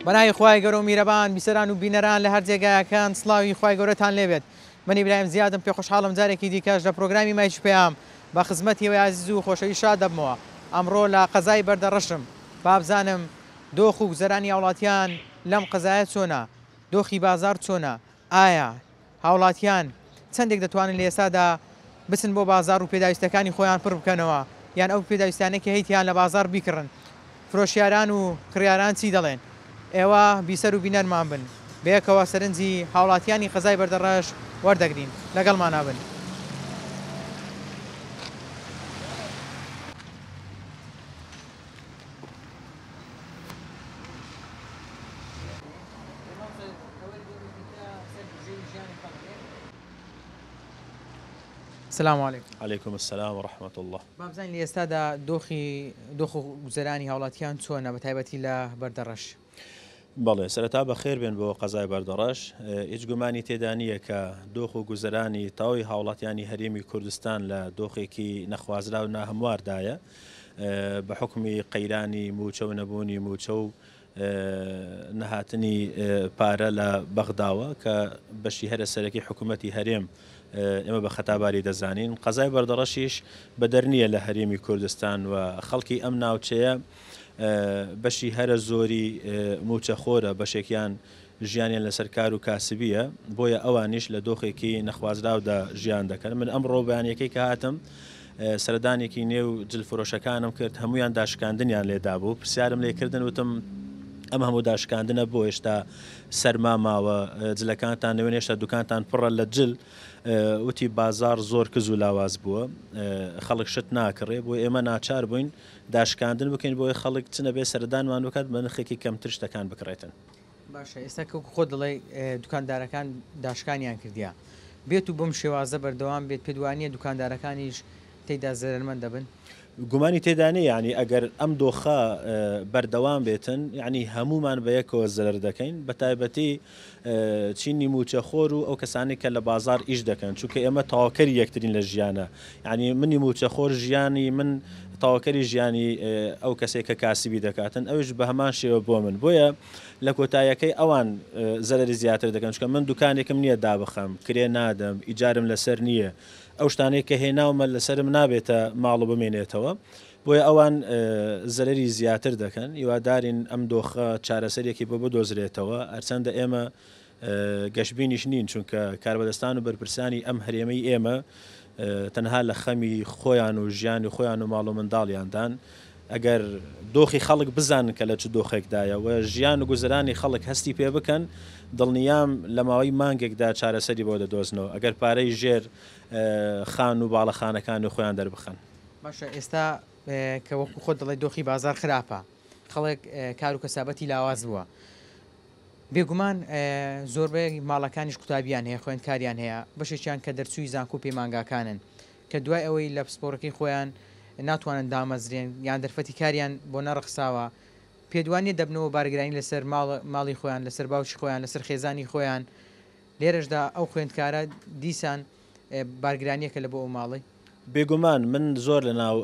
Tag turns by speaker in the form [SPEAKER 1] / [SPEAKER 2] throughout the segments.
[SPEAKER 1] بەناوی خوای گەورە و میرەبان بیسەران و بینەران لە هەر جێگایەکان سڵاوی خوای گەورەتان لێبێت من ئیبراهیم زیادم پێ خۆشحاڵم جارێکی دیکەش لە پرۆگرامی مایکی پەیام بە خزمەتی ئێوەی ئازیز و خۆشەویست شاد دەبمەوە ئەمڕۆ لە قەزای بەردەڕەشم با بزانم دۆخ و گوزەرانی هاوڵاتیان لەم قەزایە چۆنە دۆخی بازاڕ چۆنە ئایا هاوڵاتیان چەندێک دەتوانن لە ئێستادا بچن بۆ بازاڕ و پێداویستیەکانی خۆیان پڕ بکەنەوە یان ئەو پێداویستیانەی کە هەیتیان لە بازاڕ بیکڕن؟ فرۆشیاران و کڕیاران چی دەڵێن؟ ئێوە بیسەر و بینەرمان بن بەیەکەوە سەرنجی هاوڵاتیانی قەزای بەردەڕەش وەردەگرین لەگەڵمانا بن. سلام علیکم.
[SPEAKER 2] علیکم السلام و رحمة اللە.
[SPEAKER 1] با بزانین لە ئێستادا دۆخی دۆخ و گوزەرانی هاوڵاتیان چۆنە بە تایبەتی لە بەردەڕەش؟
[SPEAKER 2] بەڵێ سەرەتا بەخێر بێن بۆ قەزای بەردەڕەش هیچ گومانی تێدا نییە کە دۆخ و گوزەرانی تەواوی هاوڵاتیانی هەرێمی کوردستان لە دۆخێکی نەخوازراو ناهەمواردایە بە حوکمی قەیرانی مووچە و نەبوونی مووچە و نەهاتنی پارە لە بەغداوە کە بەشی هەرە سەرەکی حکوومەتی هەرێم ئێمە بە خەتاباری دەزانین قەزای بەردەڕەشیش بەدەر نییە لە هەرێمی کوردستان و خەڵکی ئەم ناوچەیە بەشی هەرە زۆری مووچەخۆرە بەشێکیان ژیانیان لەسەر کار و کاسبییە، بۆیە ئەوانیش لە دۆخێکی نەخوازراودا ژیان دەکەن. من ئەمڕۆ بەیانییەکەی کە هاتم سەردانێکی نێو جلفرۆشەکانم کرد، هەموویان داشکاندنیان لێدابوو. پرسیارم لێکردن وتم ئەم هەموو داشکاندنە بۆ هێشتا سەرما ماوە، جلەکانتان نوێن هێشتا دوکانتان پڕە لە جل؟ وتی بازاڕ زۆر کز و لاواز بووە، خەڵک شت ناکڕێ، بۆیە ئێمە ناچار بووین داشکاندن بکەین بۆیە خەڵک چ نەبێ سەردانمان بکات بە نرخێکی کەمتر شتەکان بکڕێتن.
[SPEAKER 1] باشە ئێستا کە وەکو خۆت دەڵێی دوکاندارەکان داشکانیان کردیە بێت و بەم شێوازە بەردەوام بێت پێت وانیە دوکاندارەکانیش تێیدا زەرەرمەند دەبن؟
[SPEAKER 2] گومانی تێدا نیە یانی ئەگەر ئەم دۆخە بەردەوام بێتن یانی هەموومان بە یەکەوە زەرەر دەکەین بە تایبەتی چینی مووچەخۆر و ئەو کەسانەی کە لە بازاڕ ئیش دەکەن چونکە ئێمە تەواوکەری یەکترین لە ژیانە یانی منی مووچەخۆر ژیانی من تەواوکەری ژیانی ئەو کەسێک کە کاسبی دەکاتن ئەوش بە هەمان شێوە بۆ من بۆیە لە کۆتایەکەی ئەوان زەرەری زیاتر دەکەن چونکە من دوکانێکم نییە دابخەم کرێ نادەم ئیجارم لەسەر نییە ئەو شتانەی کە هێناومە لەسەرم نابێتە ماڵ و بمێنێتەوە بۆیە ئەوان زەرەری زیاتر دەکەن، هیوادارین ئەم دۆخە چارەسەرێکی بۆ بدۆزرێتەوە، هەرچەندە ئێمە گەشبینیش نین، چونکە کاربەدەستان و بەرپرسانی ئەم هەرێمەی ئێمە تەنها لە خەمی خۆیان و ژیانی خۆیان و ماڵ و منداڵیاندان، ئەگەر دۆخی خەڵک بزانن کە لە چ دۆخێکدایە و ژیان و گوزەرانی خەڵک هەستی پێ بکەن، دڵنیام لە ماوەی مانگێکدا چارەسەری بۆ دەدۆزنەوە، ئەگەر پارەی ژێر خان و باڵەخانەکانی خۆیان دەربخەن.
[SPEAKER 1] باشە ئێستا کە وەکو خۆت دەڵێی دۆخی بازاڕ خراپە، خەڵک کار و کەسابەتی لاواز بووە، بێگومان زۆربەی ماڵەکانیش قوتابیان هەیە، خوێندکاریان هەیە، بەشێکیان کە دەرچووی زانکۆ و پەیمانگاکانن، کە دوای ئەوەی لە پسپۆڕەکەی خۆیان ناتوانن دامەزرێن یان دەرفەتی کاریان بۆ نەڕەخساوە، پێت وانییە دەبنەوە بارگرانی لەسەر ماڵی خۆیان، لەسەر باوکی خۆیان، لەسەر خێزانی خۆیان، لێرەشدا ئەو خوێندکارە دیسان بارگرانییەکە لە بۆ ئەو ماڵەی.
[SPEAKER 2] بێگومان من زۆر لە ناو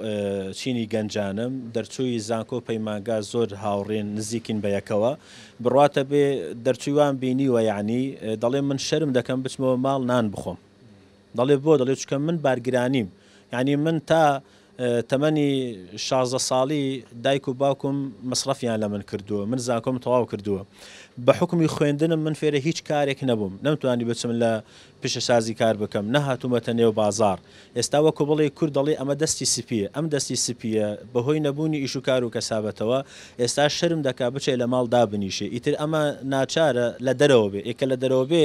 [SPEAKER 2] چینی گەنجانم، دەرچووی زانکۆ و پەیمانگا زۆر هاوڕێن نزیکین بە یەکەوە، بڕواتە بێ دەرچووی وام بینیوە یەعنی دەڵێ من شەرم دەکەم بچمەوە ماڵ نان بخۆم، دەڵێ بۆ؟ دەڵێ چونکە من بارگرانیم یەعنی من تا تەمەنی 16 ساڵی دایک و باوکم مەسرەفیان لە من کردووە، من زانکۆم تەواو کردووە، بە حوکمی خوێندنم من فێرە هیچ کارێک نەبووم، نەمتوانی بچم لە پیشەسازی کار بکەم، نەهاتوومەتە نێو بازاڕ، ئێستا وەکو بڵێی کورد دەڵێ ئەمە دەستی سپییە، ئەم دەستی سپییە بەهۆی نەبوونی ئیش و کار و کەسابەتەوە ئێستا شەرم دەکا بچێ لە ماڵ دابنیشێ، ئیتر ئەمە ناچارە لە دەرەوە بێ، ئێ کە لە دەرەوە بێ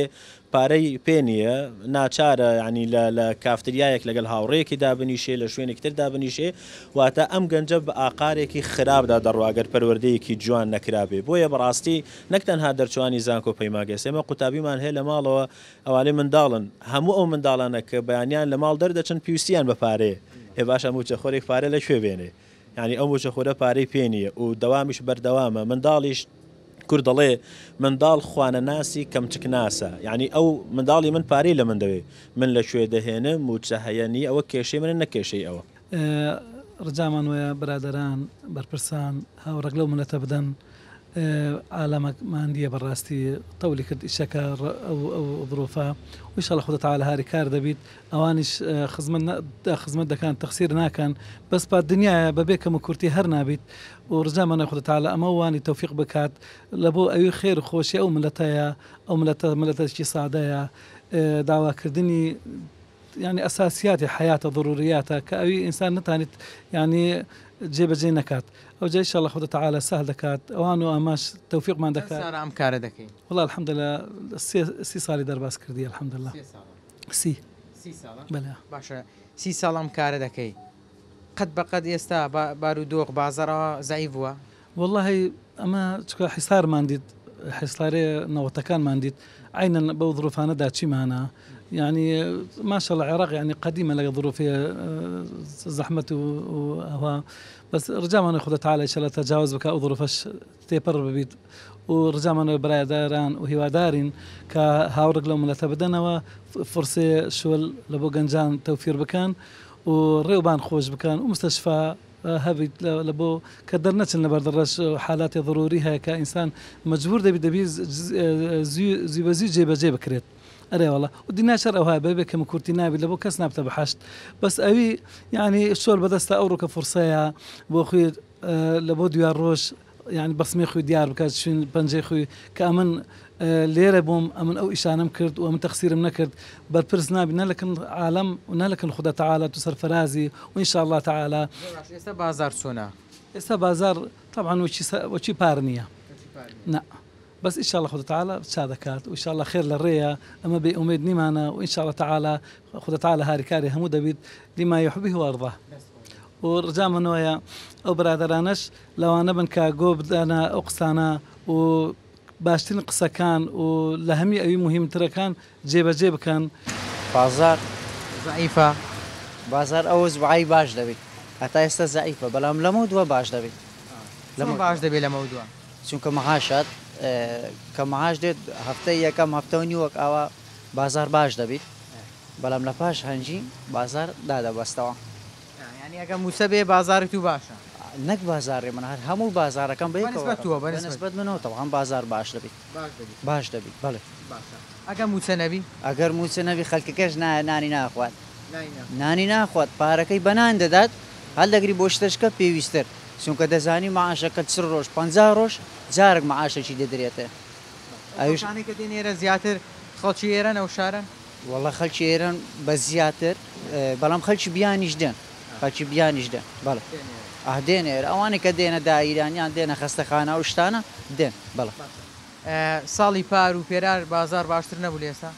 [SPEAKER 2] پارەی پێ نییە، ناچارە یانی لە لە کافتریایەک لەگەڵ هاوڕێیەکی دابنیشێ، لە شوێنێکی تر دابنیشێ، واتە ئەم گەنجە بە ئاقارێکی خراپدا دەڕوا گەر پەروەردەیەکی جوان نەکرابێ، بۆیە بەڕاستی نەک تەنها دەرچوانی زانکۆ پەیمانگە، ئێستا ئێمە قوتابیمان هەیە لە ماڵەوە ئەوانەی منداڵن، هەموو ئەو منداڵانە کە بەیانیان لە ماڵ دەردەچن پێویستیان بە پارەیە، ئێ باشە مووچەخۆرێک پارە لە کوێ بێنێ؟ یانی ئەو مووچەخۆرە پارەی پێ نییە و دەوامیش بەردەوامە، منداڵیش کورد دەڵێ منداڵ خوانەناسی کەمچکناسە، یانی ئەو منداڵی من پارەی لە من دەوێ، من لە کوێ دەهێنم، مووچە هەیە نییە ئەوە کێشەی منە نەک کێشەی ئەوە.
[SPEAKER 3] ڕجامان وایە برادەران، بەرپرسان هاوڕەگ لەو مللەتە بدەن. عالەمەک ماندیە بەڕاستی تەولی کرد ئیشەکە ئەو ئەو ظروفە و ان شاء اللە خودا تعالی هاریکار دەبیت ئەوانیش خزمەت خزمەت دەکەن تەقسیر ناکەن بەس پا دنیایە بەبێ کەم و کورتی هەر نابیت و ڕجامانە خودا تعالی ئەمە وانی تەوفیق بکات لە بۆ ئەوی خێر و خۆشی ئەو ملەتەیە ئەو ملەتە ملەتەکی سادەیە داواکردنی یانی ئەساسیاتی حەیاتە ضروریاتە کە ئەوی ئینسان نەتانیت یانی جێ بەجێ نەکات ئەوجا ان شاء اللە خودا تعالی سەهل دەکات ئەوان و ئەمەش تەوفیقمان
[SPEAKER 1] چەند
[SPEAKER 3] دەکات.
[SPEAKER 1] سالە ئەم کارە دەکەی؟
[SPEAKER 3] وەڵا الحمدللە سێ سی سالی دەرباز کردی الحمدللە.
[SPEAKER 1] سێ ساڵە.
[SPEAKER 3] سی.
[SPEAKER 1] سی ساڵە؟
[SPEAKER 3] بەلێ.
[SPEAKER 1] باشە سی ساڵە ئەم کارە دەکەی قەت بە قەت ئێستا بارودۆخ بازاڕ ئاوا زەعیف بووە؟
[SPEAKER 3] وەڵاهی ئەمە چونکە حیسارمان دیت حیسارێ نەوەتەکانمان دیت عەینەن بەو ظروفانەدا چیمانە یعنی ماشاءاللە عێراق یعنی قەدیمە لەگەڵ ظروفێ زەحمەت و ئەوە بەس ڕجامان خودا تعالی ان شاءاللە تەجاوز بکا ئەو ظروفەش تێپەڕ ببیت و ڕجامان برادەران و هیوادارین کە هاوڕک لەو ملەتە بدەنەوە فرسێ شۆل لە بۆ گەنجان تەوفیر بکەن و ڕێوبان خۆش بکەن و مستەشفا هەبیت لە بۆ کە دەرنەچن لە بەردەڕەش حالاتی ضروری هەیە کە ئینسان مەجبور دەبی دەبی زوی بە زوی جێ بەجێ بکرێت ئەرێ وەڵا و دنیا شەر ئەوها بەبێ کەم و کورتی نابی لە بۆ کەس نابتە بەحەشت بەس ئەوی یعنی شۆل بەدەستە ئەو ڕووکە فرسەیە بۆ خوی لە بۆ دویا ڕۆژ یعنی بەسمی خوی دیار بکات شوین پەنجەی خوی کە ئەمن لێرە بووم ئەمن ئەو ئیشانەم کرد و ئەمن تەقسیرم نەکرد بەرپرس نابی نە لەکن عالەم و نە لەکن خودا تەعالا تو سەرفەرازی و ان شاء اللە تعالی.
[SPEAKER 1] زۆر باشە ئێستا بازاڕ چۆنە؟
[SPEAKER 3] ئێستا بازاڕ تەبعەن وەکی وەکی پار نییە نا بەس ان شاء اللە خودا تعالی چا دەکات و ان شاء اللە خێر لە ڕێیە ئەمە بێ ئومێد نیمانە و ان شاء اللە تعالی خودا تعالی هاریکاری هەموو دەبیت لما یحبه و یرضاه و ڕجامەنەوەیە ئەو برادەرانەش لەوانە بن کە گۆ بدەنە ئەو قسانە و باشترین قسەکان و لە هەمی ئەوی موهیمترەکان جێبەجێ بکەن.
[SPEAKER 4] بازاڕ
[SPEAKER 1] زەعیفە.
[SPEAKER 4] بازاڕ ئەو ئوسبوعەی باش دەبیت هەتا ئێستا زەعیفە بەلام لەمەو دوا باش دەبیت.
[SPEAKER 1] چۆن باش دەبێت لەمەو دوا؟
[SPEAKER 4] چونکە معاش هات کە معاش دێت هەفتەی یەکەم هەفتە و نیوەک ئاوا بازاڕ باش دەبیت بەلام لە پاش هەنجی بازاڕ دادەبەستەوە.
[SPEAKER 1] یانی ئەگەر موچە بێ بازاڕی تو باشە.
[SPEAKER 4] نەک بازاڕی من هەر هەموو بازاڕەکان بەیەکەوە
[SPEAKER 1] بەنسبەت تووە
[SPEAKER 4] بەنسبەت منەوە تەبعەن بازاڕ باش دەبیت باش دەبیت بەڵێ.
[SPEAKER 1] باشە ئەگەر موچە نەبی؟
[SPEAKER 4] ئەگەر موچە نەبی خەلکەکەش نایە نانی ناخوات نانی ناخوات پارەکەی بە نان دەدات هەلدەگری بۆ شتەشکە پێویستر چونکە دەزانی معاشەکە 40 ڕۆژ 50 ڕۆژ جارێک معاشێکی دەدرێتێ
[SPEAKER 1] ئەویش خەڵکانێک کە دێن ئێرە زیاتر خەڵکی ئێرەن ئەو شارەن؟
[SPEAKER 4] وەڵا خەلکی ئێران بە زیاتر بەڵام خەلکی بیانیش دێن خەلکی بیانیش دێن بەڵێ ئاه دێن ئێرە ئەوانەی کە دێنە دایران یان دێنە خەستەخانە ئەو شتانە دێن بەڵێ.
[SPEAKER 1] ساڵی پار و پێرار بازاڕ باشتر نەبوو لە ئێستا؟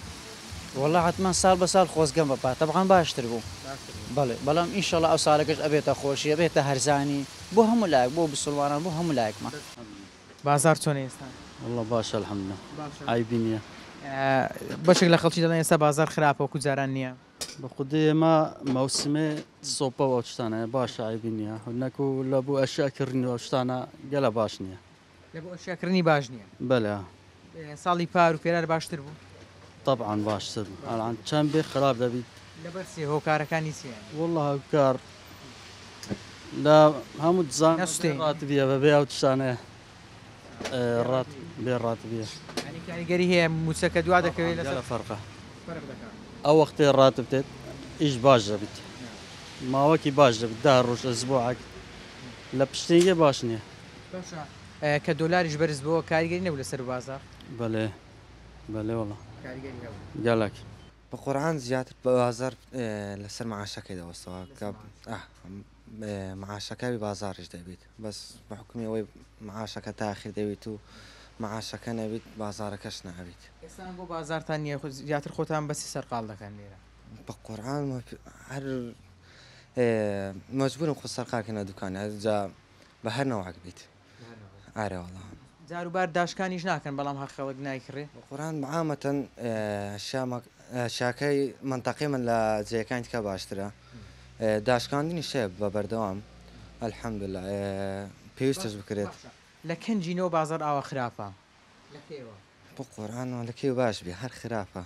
[SPEAKER 4] وەڵا حەتمەن ساڵ بە ساڵ خۆزگەم بە پار تەبعەن باشتر بوو بەڵێ بەڵام ئینشەڵا ئەو ساڵەکەش ئەبێتە خۆشی ئەبێتە هەرزانی بۆ هەموو لایەک بۆ بسوڵمانان بۆ هەموو لایەکمان.
[SPEAKER 1] بازاڕ چۆنە ئێستا؟
[SPEAKER 5] وەڵا باشە الحمدللە عەیبی نیە.
[SPEAKER 1] بەشێک لە خەڵکی دەڵێن ئێستا بازاڕ خراپە وەکو جاران نیە.
[SPEAKER 5] بە خودی ئێمە مەوسمێ سۆپە و ئەو شتانەیە باشە عەیبی نیە نەکو لە بۆ ئەشیا کڕین و ئەو شتانە گەلە باش نیە.
[SPEAKER 1] لە بۆ ئەشیا کڕینی باش نیە.
[SPEAKER 5] بەلێ.
[SPEAKER 1] ساڵی پار و پێرار باشتر بوو؟
[SPEAKER 5] تەبعەن باشتر بوو ئەلان چەند بێ خراپ دەبیت.
[SPEAKER 1] لەبەر چی هۆکارەکانی چیە؟
[SPEAKER 5] وەڵا هۆکار لە هەموو دزان ڕاتبیە بەبێ ئەو تشتانەیە ڕات بێ ڕاتبیە.
[SPEAKER 1] یانی کاریگەری هەیە موچە کە دوا دەکەوێت لەسەر
[SPEAKER 5] فەرقە ئەو وەختێ ڕاتب دێت ئیش باش دەبیت ماوەکی باش دەبیت ده ڕۆژ ئەسبوعەک لە پشتینگێ باش نییە.
[SPEAKER 1] باشە کە دۆلاریش بەرز بۆوە کاریگەری نەبوو لەسەر بازاڕ؟
[SPEAKER 5] بەلێ بەلێ وەڵا
[SPEAKER 1] کاریگەری هەبوو
[SPEAKER 5] گەلەک.
[SPEAKER 6] بە قورعان زیاتر بازاڕ لەسەر معاشەکەی دەوەستەوە کە معاشەکە بی بازاڕیش دەبیت بەس بە حوکمی ئەوەی معاشەکە تاخیر دەبیت و معاشەکە نەبیت بازاڕەکەش نابیت.
[SPEAKER 1] ئێستا بۆ بازاڕتان نییە زیاتر خۆتان بە چ سەرقاڵ دەکەن لێرە؟
[SPEAKER 6] بە قورعان هەر مەجبورم خۆ سەرقاڵ کەین لە دوکان جا بە هەر نەوعەک بیت. ئارێ وەڵا.
[SPEAKER 1] جار و بار داشکانیش ناکەن بەڵام هەر خەڵک نایکڕێ.
[SPEAKER 6] بەقورعان عامەتەن شاکەی مەنتەقەی من لە جێیەکانی تکە باشترە داشکاندنیش هەیە بە بەردەوام الحمدللە پێویستش بکرێت.
[SPEAKER 1] لە کەنجینەوە بازاڕ ئاوا خراپە لە کەیەوە؟
[SPEAKER 6] بەقورعان لە کەی باش بی هەر خراپە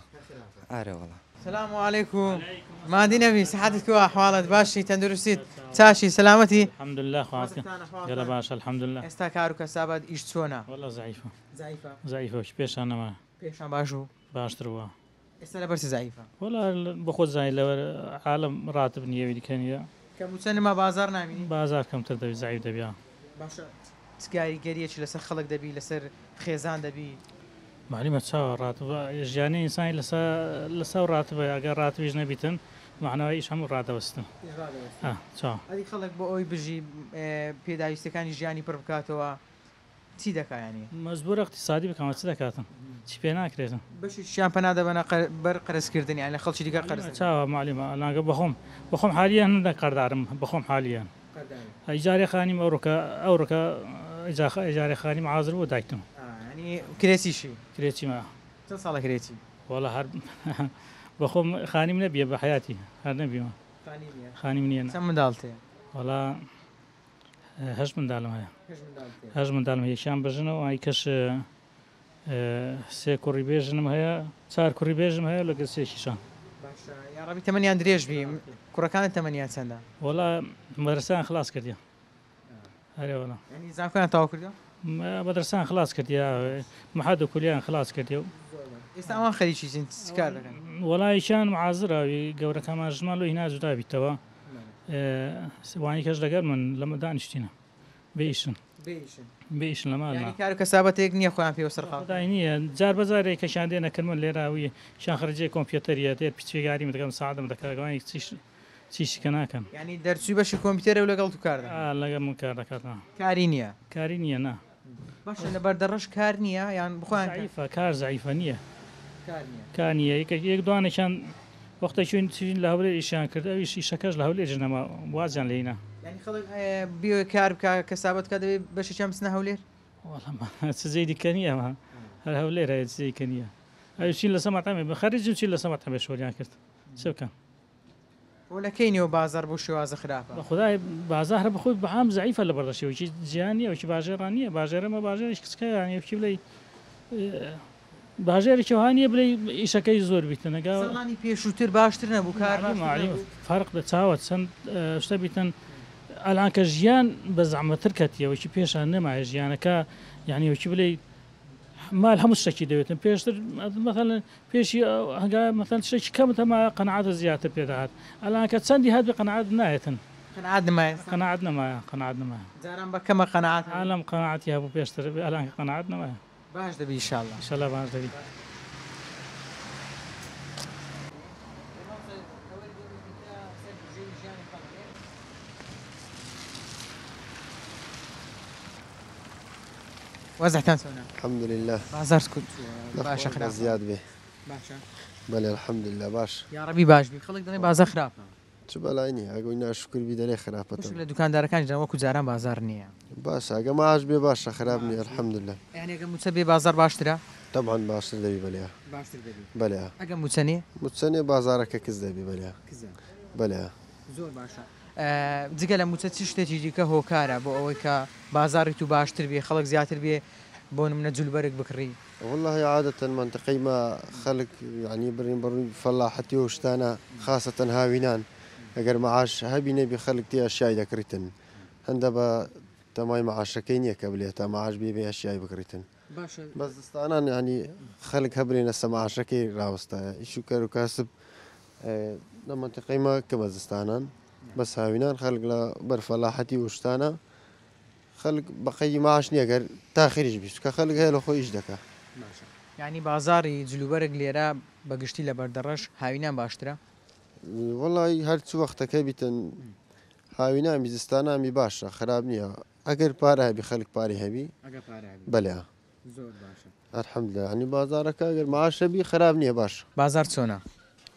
[SPEAKER 6] ئارێ وەڵا.
[SPEAKER 1] سلام علیکم مادی نەبی سحاتت کوا حواڵت باشی تەندروستیت چاشی سەلامەتی
[SPEAKER 7] الحمدلله خواکە گەلە باشە الحمدلله
[SPEAKER 1] ئێستا کار و کەسابەت ئیش چۆنە
[SPEAKER 7] وەڵا زەعیفە
[SPEAKER 1] زەعیفە
[SPEAKER 7] زەعیفە وەکی پێشان نەما
[SPEAKER 1] پێشان باش بوو
[SPEAKER 7] باشتر بووە
[SPEAKER 1] ئێستا لەبەر چ زەعیفە
[SPEAKER 7] وەڵا بەخۆت زانی لەبەر عالەم ڕاتب نییە وی دیکە نییە
[SPEAKER 1] کە موچە نما بازاڕ نامینی
[SPEAKER 7] بازاڕ کەمتر دەبی زەعیف دەبی
[SPEAKER 1] باشە چ کاریگەریەکی لەسەر خەڵک دەبی لەسەر خێزان دەبی؟
[SPEAKER 7] مەعلومە چاوە ڕاتب ژیانی ئینسانی لەسە لەسەر ڕاتبە ئەگەر ڕاتبیش نەبیتن مەعناوە ئیش هەموو ڕادەوەستن
[SPEAKER 1] ئیش ڕادەوەستن
[SPEAKER 7] ئا چاوە.
[SPEAKER 1] ئەدی خەڵک بۆ ئەوەی بژی پێداویستیەکانی ژیانی پڕ بکاتەوە چی دەکا یانی؟
[SPEAKER 7] مەجبورە اقتصادی بکا چ دەکاتن چی پێ ناکرێتن.
[SPEAKER 1] بەشێکیشیان پەنا دەبەنە بەر قەرز کردن یانی لە خەڵکی دیکە قەرز دەکەن.
[SPEAKER 7] چاوە مەعلومە ئەلانگە بەخۆم بەخۆم حالیەن هەندەک قەردارم بەخۆم حالیەن. ئیجارەی خانیم ئەوڕۆکە ئەوڕۆکە ئیجارەی خانیم حازر بوو دایتم.
[SPEAKER 1] یانی کرێچیشی؟
[SPEAKER 7] کرێچیمە.
[SPEAKER 1] چەند ساڵە کرێچی؟
[SPEAKER 7] وەڵا هەر بەخۆم خانیم نەبیە بە حەیاتی هەر نەبیمە.
[SPEAKER 1] خانی نییە؟
[SPEAKER 7] خانیم نییە.
[SPEAKER 1] چەند منداڵت هەیە؟
[SPEAKER 7] وەڵا هەشت منداڵم هەیە. هەشت منداڵم هەیە یەکیان بە ژنە و ئەوی کەش سێ کوڕی بێ ژنم هەیە چار کوڕی بێ ژنم هەیە لەگەل سێکیشان.
[SPEAKER 1] باشە یاڕەبی تەمەنیان درێژ بی کوڕەکانت تەمەنیان چەندە؟
[SPEAKER 7] وەڵا مەدرەسەیان خلاص کردیە ئەرێ وەڵا.
[SPEAKER 1] یانی زانکۆیان تەواو کردوە؟
[SPEAKER 7] مەدرەسەیان خلاص کردیە معهد و کولیان خلاص کردیە و.
[SPEAKER 1] ئێستا ئەوان خەریکی چین چ کار دەکەن؟
[SPEAKER 7] وەڵا یەکیان معازرە گەورەکەمان ژنمان لۆ هینا جودا بیتەوە وانی کەش لەگەر من لەمە دانیشتینە. بێ ئیشن.
[SPEAKER 1] بێ ئیشن.
[SPEAKER 7] بێ ئیشن لە ماڵ.
[SPEAKER 1] یانی کار و کەسابەتێک نییە خۆیان پێوە سەرقاڵ کەن.
[SPEAKER 7] خودای نییە جار بە جارێ کەشیان دێنە کن من لێرە وی شان خەرجیە کۆمپیوتەریە دێت پچێگاریم دەکەم ساعدم دەکا گەوانی چیش چیشی کە ناکەن.
[SPEAKER 1] یانی دەرچووی بەشی کۆمپیوتەرە و لەگەڵ تو کار دەکات.
[SPEAKER 7] ئا لەگەڵ من کار دەکات نا.
[SPEAKER 1] کاری نییە.
[SPEAKER 7] کاری نییە نا.
[SPEAKER 1] باشە لە بەردەڕەش کار نییە یان بخۆیان کار.
[SPEAKER 7] زەعیفە کار زەعیفە نییە.
[SPEAKER 1] کار نییە.
[SPEAKER 7] کار نییە یەکێک یەک دوانێکیان وەختێک چوین چوین لە هەولێر ئیشیان کرد ئەویش ئیشەکەش لە هەولێریش نەما وازیان لێ هینا.
[SPEAKER 1] یانی خەڵک بیەوێ کار بکا کەسابەت بکا دەبێ بەشێکیان بچنە هەولێر؟
[SPEAKER 7] وەڵا چ جێی دیکە نییە ئەمە هەر هەولێر هەیە چ جێی کە نییە ئەویش چین لەسەر مەتعەمێ خەریجن چین لەسەر مەتعەمێ شۆریان کرد چ بکەن.
[SPEAKER 1] بۆ لە کەی نێو بازاڕ بەو شێوازە خراپە؟
[SPEAKER 7] بەخودای بازاڕ هەر بەخۆی بەعام زەعیفە لە بەردەشی وەکی جیان نییە وەکی باژێڕان نییە باژێرە مە باژێرێکی کچکە یانی وەکی بڵێی باژێرێکی وەها نییە بڵێی ئیشەکەی زۆر بیتن ئەگا
[SPEAKER 1] ساڵانی پێشووتر باشتر نەبوو کار باشتر نەبوو؟
[SPEAKER 7] فەرق دە چاوە چەند شتە بیتن ئەلان کە ژیان بە زەحمەتر کەتیە وەکی پێشان نەمایە ژیانەکە یانی وەکی بڵێی مال هەموو شتێکی دەوێتن پێشتر مەثەلەن پێشی هەنگا مەثەلەن شتێکی کەمت هەما قەناعەتت زیاتر پێ دەهات ئەلان کە چەندی هات بێ قەناعەت نایەتن
[SPEAKER 1] قەناعەت نمایە ئێستا؟
[SPEAKER 7] قەناعەت نەمایە قەناعەت نەمایە
[SPEAKER 1] جاران بە کەمە قەناعەت هەبوو
[SPEAKER 7] عالەم قەناعەتی هەبوو پێشتر ئەلان کە قەناعەت نەمایە
[SPEAKER 1] باش دەبی ئیشاڵا
[SPEAKER 7] ئیشەڵا باش دەبی.
[SPEAKER 1] وەزعتان چۆنە؟
[SPEAKER 8] الحمدللە
[SPEAKER 1] بازاڕ باشە خراپە؟
[SPEAKER 8] زیاد بێ
[SPEAKER 1] باشە
[SPEAKER 8] بەلێ الحمدللە باش
[SPEAKER 1] یاڕەبی باش بی خەڵک دەڵێ بازاڕ خراپە
[SPEAKER 8] چ بەلای نییە ئەگەی ناشکر بی دەرێ خراپە
[SPEAKER 1] بەشێک لە دوکاندارەکانیش دەڵێن وەکو جاران بازاڕ نییە
[SPEAKER 8] باشە ئەگە معاش بێ باشە خراپ نییە الحمدللە
[SPEAKER 1] یانی ئەگە موچە بێ بازاڕ باشترە؟
[SPEAKER 8] طبعا باشتر دەبی بەلێ
[SPEAKER 1] باشتر دەبی
[SPEAKER 8] بەلێ
[SPEAKER 1] ئەگە موچە نییە؟
[SPEAKER 8] موچە نییە بازاڕەکە کز دەبی بەلێ
[SPEAKER 1] کزە
[SPEAKER 8] بەلێ
[SPEAKER 1] زۆر باشە جگە لە موچە چ شتێکی دیکە هۆکارە بۆ ئەوەی کە بازاڕی تو باشتر بێ خەڵک زیاتر بێ بۆ نمونە جلوبەرگ بکڕی؟
[SPEAKER 8] وەڵاهی عادەتەن مەنتقەی مە خەلک یانی برین بە ڕووی فەلاحەتی و شتانە خاسەتەن هاوینان ئەگەر مەعاش هەبی نەبی خەلک تێ ئەشیای دەکڕیتن هەندە بە تەمای مەعاشەکەی نیە کە بلێ هەتا مەعاش بێ بێ ئەشیای بکڕیتن بەس زستانان یانی خەلک هەبرێ لەسە مەعاشەکەی راوەستایە ئیش و کەر و کاسب لە مەنتقەی مە کەمە زستانان بەس هاوینان خەلک لە بەر فەلاحەتی و شتانە خەلک بەقەیدی معاش نیە گەر تاخیریش بی چونکە خەلک هەیە لە خۆی ئیش دەکا.
[SPEAKER 1] باشە یانی بازاڕی جلوبەرگ لێرە بە گشتی لە بەردەڕەش هاوینان باشترە؟
[SPEAKER 8] وەڵای هەر چ وەختەکە بیتن هاوینان بی زستانان بی باشە خراپ نیە ئەگەر پارە هەبی خەلک پارەی هەبی
[SPEAKER 1] ئەگەر پارە هەبی
[SPEAKER 8] بەلێ.
[SPEAKER 1] زۆر باشە.
[SPEAKER 8] الحمدللە یانی بازاڕەکە ئەگەر معاش هەبی خراپ نیە باشە.
[SPEAKER 1] بازاڕ چۆنە؟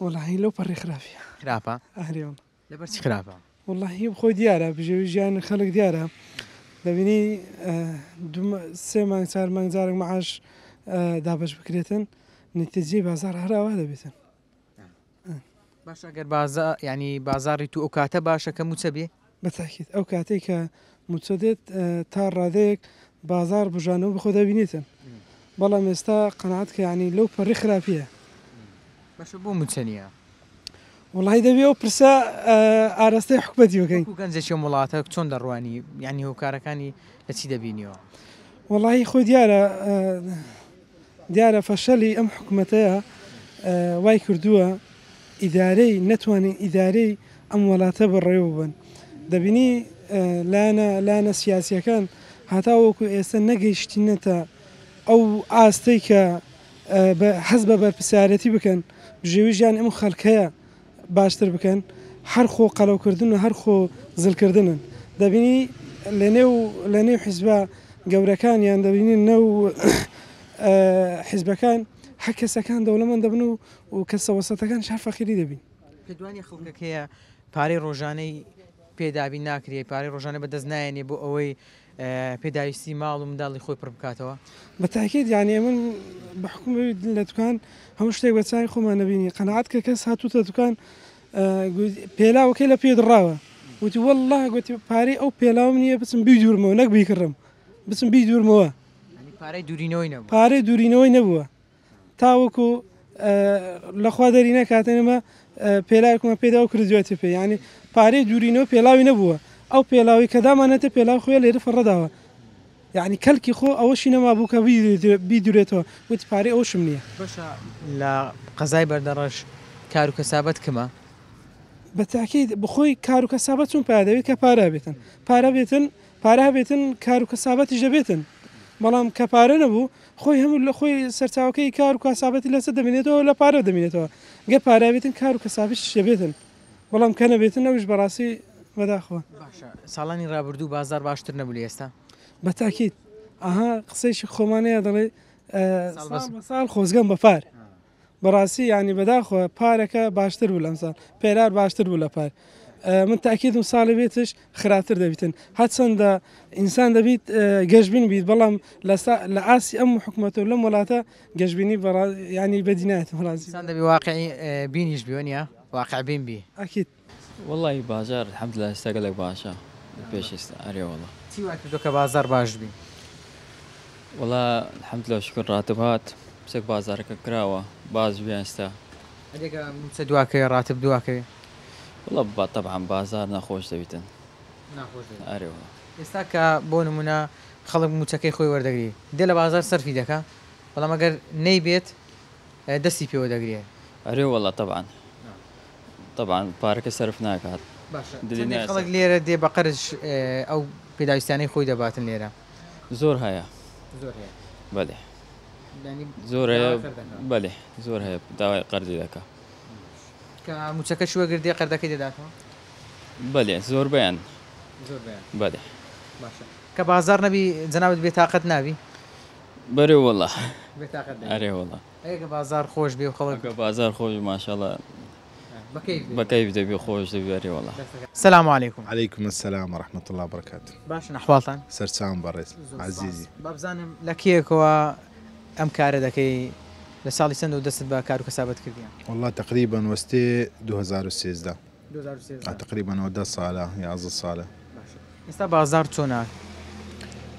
[SPEAKER 9] وەڵاهی لەو پەڕی خراپیە.
[SPEAKER 1] خراپە؟
[SPEAKER 9] ئەرێ وەڵا.
[SPEAKER 1] لەبەر چی خراپە؟
[SPEAKER 9] وەڵاهی خۆی دیارە بژێوی ژیانی خەڵک دیارە دەبینی سێ مانگ چار مانگ جارێک معاش دابەش بکرێتن نتیجەی بازاڕ هەر ئاوا دەبێتن.
[SPEAKER 1] باشە گەر بازا یانی بازاڕی تو ئەو کاتە باشە کە موچە بێ؟
[SPEAKER 9] بە تاکید ئەو کاتەی کە موچە دێت تا ڕادەیەک بازاڕ بوژانەوە بەخۆ دەبینیتن بەڵام ئێستا قەناعەت کە یانی لەو پەڕی خراپیە.
[SPEAKER 1] باشە بۆ مووچە نییە؟
[SPEAKER 9] وەڵی دەبێ ئەو پرسە ئاراستەی حکومەتی بکەین.
[SPEAKER 1] وەکو گەنجێکی ئەم وڵاتە چۆن دەڕوانی یانی هۆکارەکانی لە چی دەبینیەوە؟
[SPEAKER 9] وەڵی خۆی دیارە دیارە فەشەلی ئەم حکومەتەیە وای کردووە ئیدارەی نەتوانین ئیدارەی ئەم وڵاتە بەڕێوە ببەن دەبینی لایەنە لایەنە سیاسیەکان هەتاوەکو ئێستا نەگەیشتینەتە ئەو ئاستەی کە حەز بە بەرپرسیارێتی بکەن، بژێوی ژیانی ئەم خەلکەیە باشتر بکەن، هەر خۆ قەلەوکردن و هەر خۆ زلکردنن. دەبینی لەنێو لەنێو حیزبە گەورەکان یان دەبینی نێو حیزبەکان هەر کەسەکان دەوڵەمەند دەبن و و کەسە وەسەتەکانیش هەر فەقیری دەبین.
[SPEAKER 1] پێت وانیە خەڵکەکەیە پارەی ڕۆژانەی پێ دابین ناکرێ، پارەی ڕۆژانە بەدەست نایەنێ بۆ ئەوەی پێداویستی ماڵ و منداڵی خۆی پڕ بکاتەوە؟
[SPEAKER 9] بە تاکید یانی ئەمن بە حوکم ئەوی لە دوکان هەموو شتێک بە چاوی خۆمان نەبینی قەناعەت کە کەس هاتووتە دوکان پێلاوەکەی لە پێ دڕاوە وتی واللە گوتی پارەی ئەو پێلاوم نییە بچم بیدورمەوە نەک بیکڕم بچم بیدورمەوە
[SPEAKER 1] پارەی دوورینەوەی نەبوو
[SPEAKER 9] پارەی دوورینەوەی نەبووە تاوەکو لەخوا دەری نەکات ئێمە پێلاوێکمان پێدا و کردوێتی پێ یعنی پارەی دوورینەوە پێلاوی نەبووە ئەو پێلاوی کە دامانێتە پێلاو خۆی لێرە فڕەداوە یعنی کەلکی خۆ ئەوەشی نەما بوو کە بیدورێتەوە وتی پارەی ئەوشم نییە.
[SPEAKER 1] باشە لە قەزای بەردەڕەش کار و کەسابەت کمە؟
[SPEAKER 9] بە تاکید بخۆی کار و کەسابەت چون پایە دەبێت کە پارە بێتن پارە بێتن پارە هەبێتن کار و کەسابەتیش دەبێتن بەڵام کە پارە نەبوو خۆی هەموو لە خۆی سەرچاوەکەی کار و کاسابەتی لەسەر دەمێنێتەوە لە پارە دەمێنێتەوە گەر پارە هەبێتن کار و کەسابەتیش دەبێتن بەڵام کە نەبێتن ئەویش بەڕاستی بەداخەوە.
[SPEAKER 1] باشە ساڵانی ڕابردوو بازاڕ باشتر نەبوو لە ئێستا؟
[SPEAKER 9] بە تاکید ئەها قسەیەکی خۆمانەیە دەڵێ ساڵ بە ساڵ خۆزگەم بە پار. بەڕاستی یانی بەداخەوە پارەکە باشتر بوو لەمساڵ پێرار باشتر بوو لە پار من تاکیدم ساڵی بێتش خراپتر دەبیتن هەرچەندە ئینسان دەبیت گەشبین بیت بەڵام لە ئاسی ئەم حکومەتە و لەم وڵاتە گەشبینی ینی بەدی نایەت ڕازی
[SPEAKER 1] ئینسان دەبی واقعی بینیش بی وەنیە واقع بین بی.
[SPEAKER 9] ئەکید.
[SPEAKER 10] وەڵاهی بازاڕ الحمدللە ئێستا گەلەک باشە لە پێش ئێستا ئەرێ وەڵا.
[SPEAKER 1] چی وای کردوە کە بازاڕ باش بی؟
[SPEAKER 10] وەڵا الحمدللە شوکر ڕاتب هات پسێک بازاڕەکە کراوە باش بووە ئێستا.
[SPEAKER 1] ئەرێ گە موچە دوا کەوێ ڕاتب دوا کەوێ؟
[SPEAKER 10] وەڵا بە تەبعەن بازاڕ ناخۆش دەبیتن.
[SPEAKER 1] ناخۆش دەبی.
[SPEAKER 10] ئەرێ وەڵا.
[SPEAKER 1] ئێستا کە بۆ نمونە خەڵک موچەکەی خۆی وەردەگری دێ لە بازاڕ سەرفی دەکا بەڵام ئەگەر نەیبێت دەستی پێوە دەگرێ.
[SPEAKER 10] ئەرێ وەڵا تەبعەن. تەبعەن پارەکە سەرف ناکات.
[SPEAKER 1] باشە چەندێک خەڵک لێرە دێ بە قەرز ئەو پێداویستیانەی خۆی دەباتن لێرە؟
[SPEAKER 10] زۆر هەیە.
[SPEAKER 1] زۆر هەیە.
[SPEAKER 10] بەلێ. زۆر هەیە بەلێ زۆر هەیە داوای قەرزی دەکا.
[SPEAKER 1] کە موچەکەشی وەرگرت دێ قەردەکەی دەداتەوە؟
[SPEAKER 10] بەلێ زۆربەیان.
[SPEAKER 1] زۆربەیان.
[SPEAKER 10] بەلێ.
[SPEAKER 1] باشە کە بازاڕ نەبی جەنابت بێتاقەت نابی؟
[SPEAKER 10] بەرێ وەڵا.
[SPEAKER 1] بێتاقەت دەبی.
[SPEAKER 10] ئەرێ وەڵا.
[SPEAKER 1] ئەگە بازاڕ خۆش بێ و خەڵک.
[SPEAKER 10] ئەگە بازاڕ خۆش بێ ماشاءاللە بە کەیف دەبی خۆش دەبی ئەرێ وەڵا.
[SPEAKER 1] سلام علیکم.
[SPEAKER 11] علیکم السلام و رحمە اللە و برکاته.
[SPEAKER 1] باشن ئەحواڵتان؟
[SPEAKER 11] سەرچاوم بەڕێز عەزیزی.
[SPEAKER 1] با بزانم لە کەیەکەوە ئەم کارە دەکەی لە ساڵی چەندەوە دەستت بە کار و کەسابەت کردیە؟
[SPEAKER 11] وەڵا تەقریبەن وەستێ 2013.
[SPEAKER 1] 2013.
[SPEAKER 11] تەقریبەن ئەوە دە سالە یازدە سالە.
[SPEAKER 1] باشە ئێستا بازاڕ چۆنە؟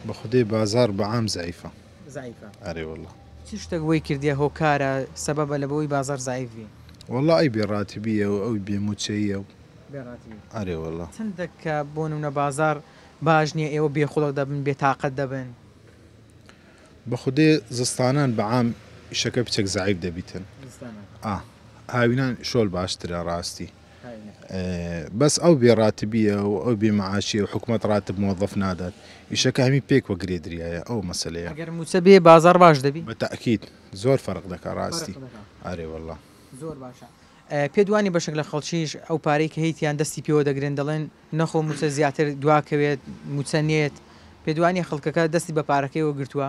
[SPEAKER 11] بە خودێ بازاڕ بە عام زەعیفە.
[SPEAKER 1] زەعیفە.
[SPEAKER 11] ئەرێ وەڵا.
[SPEAKER 1] چ شتەک وەی کردیە هۆکارە سەبەبە لە بەوەی بازاڕ زەعیف بی؟
[SPEAKER 11] وەڵا ئەی بێ ڕاتبیە و ئەو بێ موچەییە و.
[SPEAKER 1] بێ ڕاتبی.
[SPEAKER 11] ئەرێ وەڵا.
[SPEAKER 1] چەندەک کە بۆ نمونە بازاڕ باش نیە ئێوە بێ خوڵق دەبن بێ تاقەت دەبن؟
[SPEAKER 11] بە خودێ زستانان بە عام ئیشەکە پچەک زەعیف دەبیتن.
[SPEAKER 1] زستانان.
[SPEAKER 11] ئا هاوینان شۆل باشترە ڕاستی. بەس ئەو بێ ڕاتبیە و ئەو بێ معاشیە و حکومەت ڕاتب مۆزەف نادات ئیشەکە هەمی پێکوە گرێ دریایە ئەو مەسەلەیە.
[SPEAKER 1] ئەگەر موچە بێ بازاڕ باش دەبی؟
[SPEAKER 11] بە تەئکید زۆر فەرق دەکا ڕاستی ئەرێ وەڵا.
[SPEAKER 1] زۆر باشە پێت وانیە بەشێک لە خەڵکیش ئەو پارەی کە هەیتیان دەستی پێوە دەگرن دەڵێن نەخۆ موچە زیاتر دواکەوێت موچە نێت پێت وانیە خەڵکەکە دەستی بە پارەکەیەوە گرتووە؟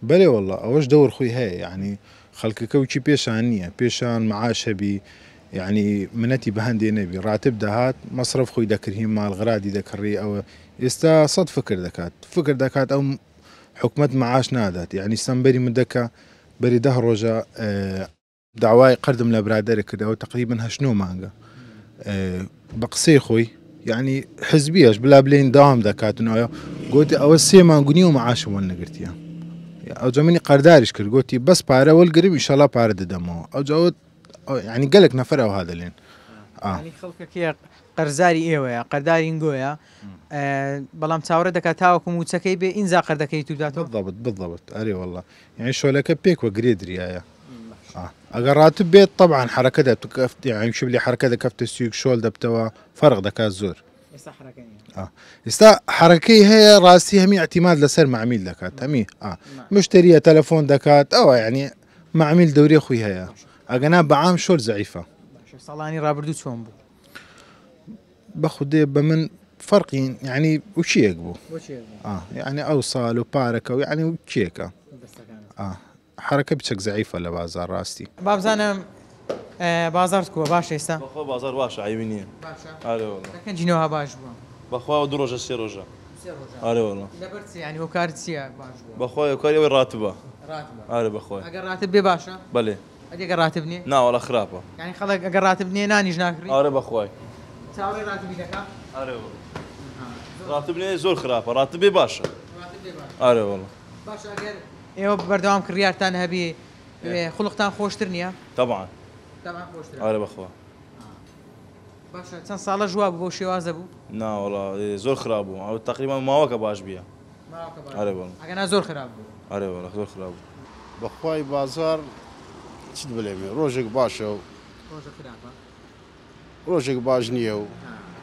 [SPEAKER 11] بەرێ واللە ئەوەش دەور خۆی هەیە یەعنی خەلکەکە وکی پێشان نیە پێشان معاش هەبی یەعنی منەتی بە هەندێ نەبی ڕاتب دەهات مەسرەف خۆی دەکرهی ماڵ غرادی دەکڕی ئەوە ئێستا سەد فکر دەکات فکر دەکات ئەو حکومەت معاش نادات یەعنی سەم بەری مدەکە بەری دە ڕۆژە داوای قەردم لە برادەرێک کرد ئەوە تقریبا هەشت نۆ مانگە بە قسەی خۆی یعنی حزبیش بلا بلین داوام دەکاتنەوە گوتی ئەوە سێ مانگونی و معاشم وەرنەگرتیە ئەو جەمنی قەرداریش کرد گوتی بەس پارە وەلگرم ئیشەڵا پارە دەدەمەوە ئەو جاوت یعنی گەلک نەفەر ئەوها دەلێن.
[SPEAKER 1] یعنی خەڵکەکەی قەرزاری ئێوەیە، قەرداری ئینگۆیە، بەڵام چاوەڕێ دەکات تاوەکو مووچەکەی بێ ئینجا قەردەکەی تو بداتەوە.
[SPEAKER 11] بالضبط بالضبط ئەرێ واللە یعنی شۆلەکە پێکوە گرێ دریایە. ئەگەر ڕاتب بێت طبعا حرەکە دەکەفت یعنی شبلی حرەکە دەکەفتە سویک شۆل دەبتەوە فەرق دەکات زۆر.
[SPEAKER 1] ئێستا حرەکە نییە.
[SPEAKER 11] ئێستا حرەکەی هەیە ڕاستی هەمی اعتیماد لەسەر معمیل دەکات هەمی مشتریە تەلەفۆن دەکات ئەوە یعنی معمیل دەورێ خۆی هەیە ئەگەنا بەعام شۆل زەعیفە.
[SPEAKER 1] ساڵانی ڕابردوو چۆن بوو؟
[SPEAKER 11] بەخودێ بە من فەرقی یعنی وچیەک بوو یعنی ئەو ساڵ و پارەکە و یعنی وچیەکە حرەکە بچەک زەعیفە لە بازار ڕاستی.
[SPEAKER 1] بابزانم بازاڕت کووە باشە ئێستا؟
[SPEAKER 12] بەخوا بازاڕ باشە عەیبی نییە.
[SPEAKER 1] باشە؟
[SPEAKER 12] ئارێ وەڵا.
[SPEAKER 1] لە کەنجینەوە باش بووە؟
[SPEAKER 12] بەخوا ئەوە دوو ڕۆژە سێ ڕۆژە.
[SPEAKER 1] سێ ڕۆژە؟
[SPEAKER 12] ئارێ وەڵا.
[SPEAKER 1] لەبەر چ یانی هۆکار چییە باش بووە؟
[SPEAKER 12] بەخوا هۆکاری ئەوەی ڕاتبە.
[SPEAKER 1] ڕاتبە.
[SPEAKER 12] ئارێ بەخوای.
[SPEAKER 1] ئەگەر ڕاتب بێ باشە؟
[SPEAKER 12] بەلێ.
[SPEAKER 1] ئەدی ئەگەر ڕاتب نییە؟
[SPEAKER 12] نا وەڵا خراپە.
[SPEAKER 1] یانی خەڵک ئەگەر ڕاتب نییە نانیش ناکڕی؟
[SPEAKER 12] ئارێ بەخوای.
[SPEAKER 1] چاوەڕێی ڕاتبی دەکا؟
[SPEAKER 12] ئارێ وەڵا. ڕاتب نییە زۆر خراپە ڕاتب بێ باشە.
[SPEAKER 1] ڕاتب بێ باشە.
[SPEAKER 12] ئارێ وەڵا.
[SPEAKER 1] باشە ئەگەر ئێوە بەردەوام کڕیارتان هەبی خوڵقتان خۆشتر نییە؟
[SPEAKER 12] تەبعەن.
[SPEAKER 1] تەبعەن خۆشترە.
[SPEAKER 12] ئارێ بەخوا.
[SPEAKER 1] باشە چەند ساڵەش وا بوو بەو شێوازە بوو؟
[SPEAKER 12] نا وەڵا زۆر خراپ بوو ئەو تەقریبا ماوەکە باش بیە.
[SPEAKER 1] ماوەکە باش.
[SPEAKER 12] ئارێ وەڵا.
[SPEAKER 1] ئەگەنا زۆر خراپ بوو.
[SPEAKER 12] ئارێ وەڵا زۆر خراپ بوو.
[SPEAKER 13] بەخوای بازاڕ چت بلێم ڕۆژێک باشە و
[SPEAKER 1] ڕۆژێک خراپە.
[SPEAKER 13] ڕۆژێک باش نییە و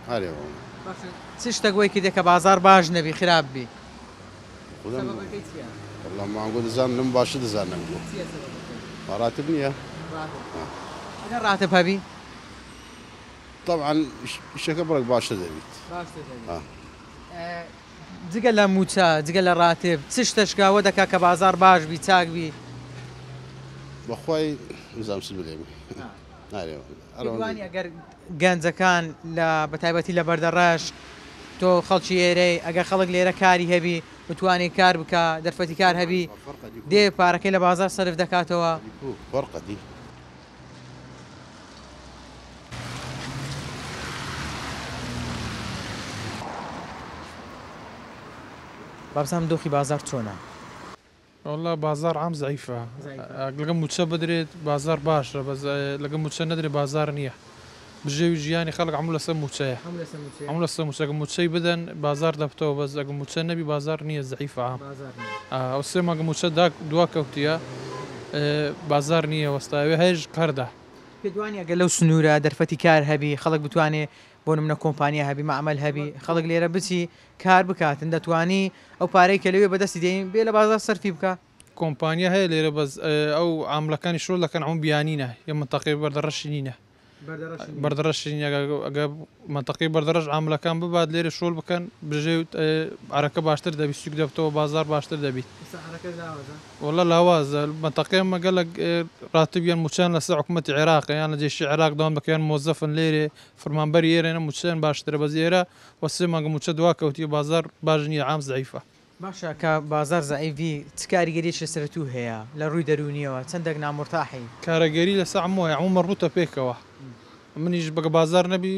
[SPEAKER 13] ئارێ وەڵا.
[SPEAKER 1] باشە چ شتەک وەی کردیە کە بازاڕ باش نەبی خراپ بی؟
[SPEAKER 13] خودم
[SPEAKER 1] سەبەبەکەی چیە؟
[SPEAKER 13] وەڵا مانگۆ دەزانم لەم باشە دەزانم گۆ.
[SPEAKER 1] چیە سەبەبەکەی؟
[SPEAKER 13] ڕاتب نییە.
[SPEAKER 1] ڕاتب. ئەگەر ڕاتب هەبی؟
[SPEAKER 13] تەبعەن ئیشەکە بڕێک باشتر دەبیت.
[SPEAKER 1] باشتر دەبیت. جگە لە مووچە، جگە لە ڕاتب، چ شتەشکە وە دەکا کە بازاڕ باش بی، چاک بی؟
[SPEAKER 13] بەخوای نزانم چ بلێم.
[SPEAKER 1] پێت وانیە ئەگەر گەنجەکان لە بەتایبەتی لە بەردەڕەش تۆ خەڵکی ئێرەی ئەگەر خەڵک لێرە کاری هەبی بتوانێ کار بکا دەرفەتی کار هەبی دێ پارەکەی لە بازاڕ سەرف دەکاتەوە. بابزانم دۆخی بازاڕ چۆنە؟
[SPEAKER 14] وەڵا بازاڕ عام زەعیفە لەگە موچە بدرێت بازاڕ باشە بەس لەگە موچە نەدرێت بازاڕ نییە بژێوی ژیانی خەڵک هەموو لەسەر موچەیە هەموو لەسەر موچە ئەگە موچەی بدەن بازاڕ دەبتەوە بەس ئەگە موچە نەبی بازاڕ نییە زەعیفە عام ئەو سێ مانگە موچە دا دوا کەوتیە بازاڕ نییە وەستاوێ هەیش قەردە.
[SPEAKER 1] پێت وانیە گەر لەو سنوورە دەرفەتی کار هەبی خەڵک بتوانێ بۆ نمونە کۆمپانیا هەبی مەعمەل هەبی خەڵک لێرە بچی کار بکاتن دەتوانی ئەو پارەی کە لەوێ بەدەستی دێنی بێ لە بازاڕ سەرفی بکا.
[SPEAKER 14] کۆمپانیا هەیە لێرە بەس ئەو عاملەکانی شۆل دەکەن هەموو بیانینە یە مەنتەقەی بەردەڕەشی نینە بەردەڕەشی نیە ئەگە مەنتەقەی بەردەڕەش عاملەکان ببات لێرە شۆل بکەن بژێ عەرەکە باشتر دەبی سوک دەبتەوە بازار باشتر دەبیت وەڵا لاوازە مەنتەقەی ئەمە گەلەک ڕاتبیان موچەیان لەسەر حکومەتی عێراقە یان لە جێشی عێراق دەوام دەکەن یان مۆزەفن لێرێ فەرمانبەری ئێرەنە موچەیان باشترە بەس ئێرە وە سێ مانگە موچە دوا کەوتیە بازار باش نیە عام زەعیفە.
[SPEAKER 1] باشە کە بازار زەعیف بی چ کاریگەریەکی لەسەر تو هەیە لە ڕووی دەروونیەوە چەندەک نامورتاحی؟
[SPEAKER 14] کارەگەری لەسەر عەموو هەیە عەموو مەربوتە پێکەوە منیش بەگە بازار نەبی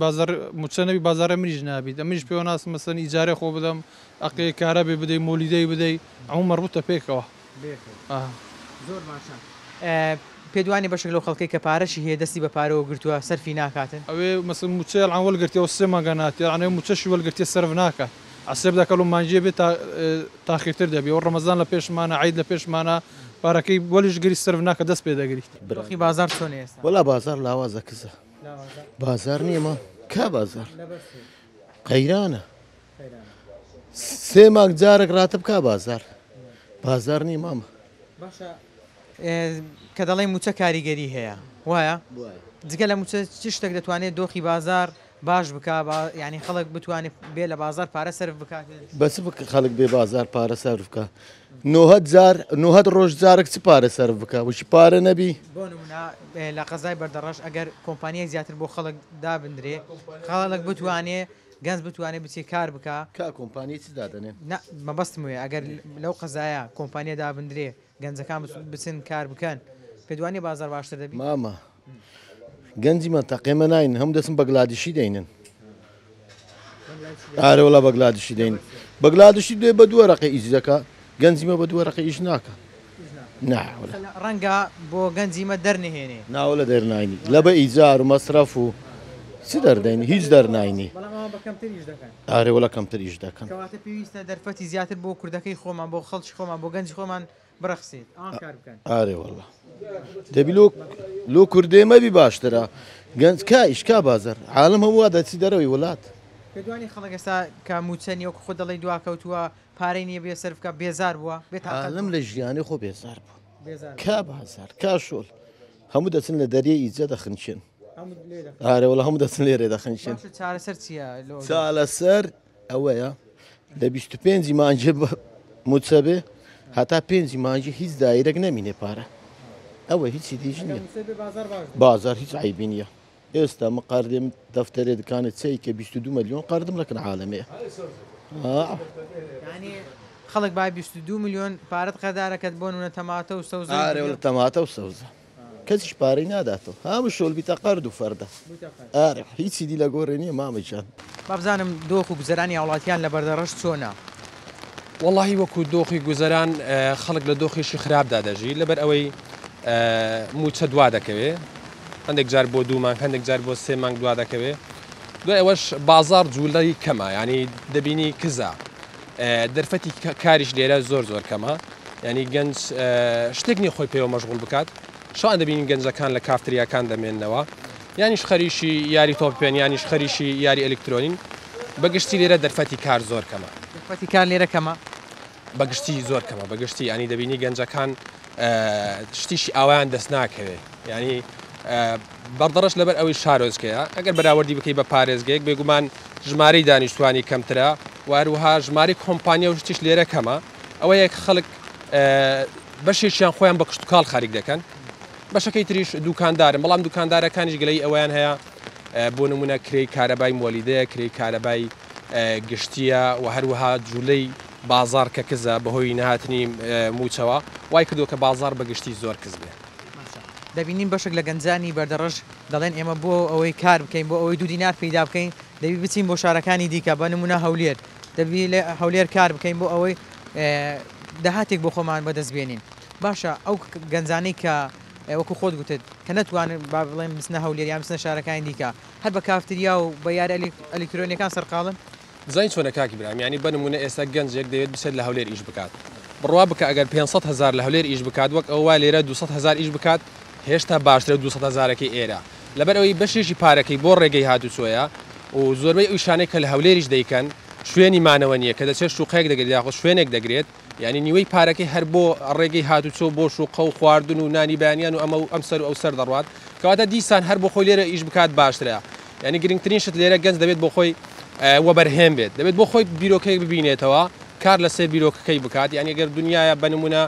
[SPEAKER 14] بازار موچە نەبی بازارە منیش نابیت ئەمنیش پێوە ناسم مەسەن ئیجارەی خۆ بدەم ئەقێ کارەبێ بدەی مۆلیدەی بدەی عەموو مەربوتە پێکەوە.
[SPEAKER 1] زۆر باشە پێت وانیە بەشێک لەو خەڵکەی کە پارەشی هەیە دەستی بە پارەوە گرتووە سەرفی ناکاتن؟
[SPEAKER 14] ئەوێ مەسەن موچەی ئەلعان وەلگرتیە ئەو سێ مانگە ناتیە ئەلعان ئەوێ موچەشی وەلگرتیە سەرف ناکات عەسێب دەکا لۆ مانگیە بێ تا تاخیرتر دەبی ئەو ڕەمەزان لە پێشمانە عەید لە پێشمانە پارەکەی وەلیش گری سەرف ناکا دەست پێ دەگریت.
[SPEAKER 1] دۆخی بازاڕ چۆنە ئێستا؟
[SPEAKER 15] وەڵا بازاڕ لاوازە کزە بازاڕ نییە مام کا بازاڕ قەیرانە. سێ مانگ جارێک ڕاتب کا بازار بازار نیە مامە.
[SPEAKER 1] باشە کە دەڵێی موچە کاریگەری هەیە وایە؟ جگە لە موچە چ شتێک دەتوانێت دۆخی بازار باش بکا یانی خەڵک بتوانێت بێ لە بازار پارە سەرف بکات؟
[SPEAKER 15] بەس خەڵک بێ بازار پارە سەرف بکا نۆهەد جار نۆهەد ڕۆژ جارێک چ پارە سەرف بکا وشی پارە نەبی؟
[SPEAKER 1] بۆ نمونە لە قەزای بەردەڕەش ئەگەر کۆمپانیای زیاتر بۆ خەڵک دابندرێ خەڵک بتوانێ گەنج بتوانێ بچێ کار بکا.
[SPEAKER 15] کا کۆمپانی چ دادەنێن؟
[SPEAKER 1] نا مەبەستم وەیە ئەگەر لەو قەزایە کۆمپانیا دابندرێ گەنجەکان بچن کار بکەن پێت وانیە بازاڕ باشتر دەبی؟
[SPEAKER 15] مامە گەنجی مەنتەقێ مە ناین هەموو دەچن بەگلادیشی دەینن ئارە وەڵا بەگلادیشی دەین بەگلادیشی دێ بە دووە رەقی ئیش دەکا گەنجی مە بە دووە رەقی ئیش ناکا. نا وەلا.
[SPEAKER 1] ڕەنگە بۆ گەنجی مە دەرنەهێنێ.
[SPEAKER 15] نا وەلا دەرناینی لە بە ئیجار و مەسرەف و چ دەردەینی هیچ دەرناینی.
[SPEAKER 1] بەڵام ئەوان بە کەمتر ئیش دەکەن.
[SPEAKER 15] ئارێ وەلا کەمتر ئیش دەکەن.
[SPEAKER 1] کەواتە پێویستە دەرفەتی زیاتر بۆ کوردەکەی خۆمان بۆ خەڵکی خۆمان بۆ گەنجی خۆمان بڕەخسێت ئەوان کار بکەن.
[SPEAKER 15] ئارێ وەلا دەبی لۆ لۆ کوردێ مەبی باشترە گەنج کا ئیش کا بازار عالم هەموو وا دەچی دەرەوەی وڵات.
[SPEAKER 1] پێت وانیە خەڵک ئێستا کە مووچە نیە وەکو خۆت دەڵێی دواکەوتووە پارەی نیە بێ سەرف بکا بێزار بووە بێ تاقەت
[SPEAKER 15] عالم لە ژیانی خۆ بێزار بوو کا بازار کا شۆل هەموو دەچن لە دەریە ئیجە دەخنچێن ئارێ وەڵا هەموو دەچن لێرێ دەخنچێن.
[SPEAKER 1] چارەسەر چییە؟
[SPEAKER 15] چارەسەر ئەوەیە لە 25 مانگی موچە بێ هەتا پێنجی مانگی هیچ دایرەک نەمینێ پارە ئەوە هیچی دیش نییە بازار هیچ عیبی نییە ئێستا من قەردێم دەفتەرێ دکانێ چەی کە 22 ملیۆن قەردم لەکن عالەمەیە
[SPEAKER 1] یعنی خەڵک با 22 ملیۆن پارەت قەردارەکەت بۆ نونە تەماتە و سەوزە
[SPEAKER 15] تەماتە و سەوزە کەسیش پارەی ناداتەوە هەموو شۆل بیتە قەرد و فەردە ئارێ هیچی دی لە گۆڕێ نییە مامە گیان.
[SPEAKER 1] با بزانم دۆخ و گوزەرانی هاوڵاتیان لە بەردەڕەش چۆنە؟
[SPEAKER 16] وەڵاهی وەکو دۆخی گوزەران خەڵک لە دۆخێکی خراپدا دەژی لەبەر ئەوەی مووچە دوا دەکەوێ هەندێک جار بۆ دوو مانگ هەندێک جار بۆ سێ مانگ دوا دەکەوێ دوای ئەوەش بازاڕ جوولەی کەمە ینی دەبینی کزە دەرفەتی کاریش لێرە زۆر زۆر کەمە یانی گەنج شتێک نیە خۆی پێوە مەشغوڵ بکات شەوان دەبینین گەنجەکان لە کافتریاکان دەمێننەوە یانیش خەریکی یاری تۆپ پێن یانیش خەریکی یاری ئەلکترۆنین بەگشتی لێرە دەرفەتی کار زۆر کەمە.
[SPEAKER 1] دەرفەتی کار لێرە کەمە؟
[SPEAKER 16] بەگشتی زۆر کەمە بەگشتی ینی دەبینی گەنجەکان شتیشی ئاوایان دەست ناکەوێ ینی بەردەڕەش لەبەر ئەوەی شارۆچکەیە، ئەگەر بەراوردی بکەی بە پارێزگەیەک بێگومان ژمارەی دانیشتوانی کەمترە و هەروەها ژمارەی کۆمپانیا و شتیش لێرە کەمە، ئەوەیە کە خەڵک بەشێکیان خۆیان بە کشتوکاڵ خەریک دەکەن، بەشەکەی تریش دوکاندارن، بەڵام دوکاندارەکانیش گلەیی ئەوەیان هەیە بۆ نمونە کرێی کارەبای مۆلیدەیە، کرێی کارەبای گشتییە و هەروەها جوولەی بازاڕ کە کزە بەهۆی نەهاتنی مووچەوە وای کردووە کە بازاڕ بە گشتی زۆر کز بێ.
[SPEAKER 1] باشە دەبینین بەشێک لە گەنجانی بەردەڕەش دەڵێن ئێمە بۆ ئەوەی کار بکەین بۆ ئەوەی دوو دینار پەیدا بکەین دەبی بچین بۆ شارەکانی دیکە بە نمونە هەولێر دەبی لە هەولێر کار بکەین بۆ ئەوەی داهاتێک بۆ خۆمان بەدەست بێنین باشە ئەو گەنجانەی کە وەکو خۆت گوتت کە نەتوانن با بڵێن بچنە هەولێر یان بچنە شارەکانی دیکە هەر بە کافتریا و بە یارە ئەلیکترۆنیەکان سەرقاڵن؟
[SPEAKER 16] بزانی چۆنە کاکی برام یانی بە نمونە ئێستا گەنجێک دەیەوێت بچێت لە هەولێر ئیش بکات بڕوا بکە ئەگەر 500 هەزار لە هەولێر ئیش بکات وەک ئەوە وایە لێرە 200 هەزار ئیش بکات هێشتا باشترە 200 هەزارەکەی ئێرە لەبەر ئەوەی بەشێکی پارەکەی بۆ ڕێگەی هاتوچۆیە و زۆربەی ئەو ئیشانەی کە لە هەولێریش دەیکەن شوێنی مانەوە نییە کە دەچێت شوقەیەک دەگرێت یاخود شوێنێک دەگرێت یانی نیوەی پارەکەی هەر بۆ ڕێگەی هاتوچۆ بۆ شوقە و خواردن و نانی بەیانیان و ئەمە و ئەم سەر و ئەو سەر دەڕوات کەواتە دیسان هەر بۆ خۆی لێرە ئیش بکات باشترە یانی گرنگترین شت لێرە گەنج دەبێت بۆ خۆی وەبەرهێن بێت دەبێت بۆ خۆی بیرۆکەیەک ببینێتەوە کار لەسەر بیرۆکەکەی بکات یانی گەر دنیاە بە نمونە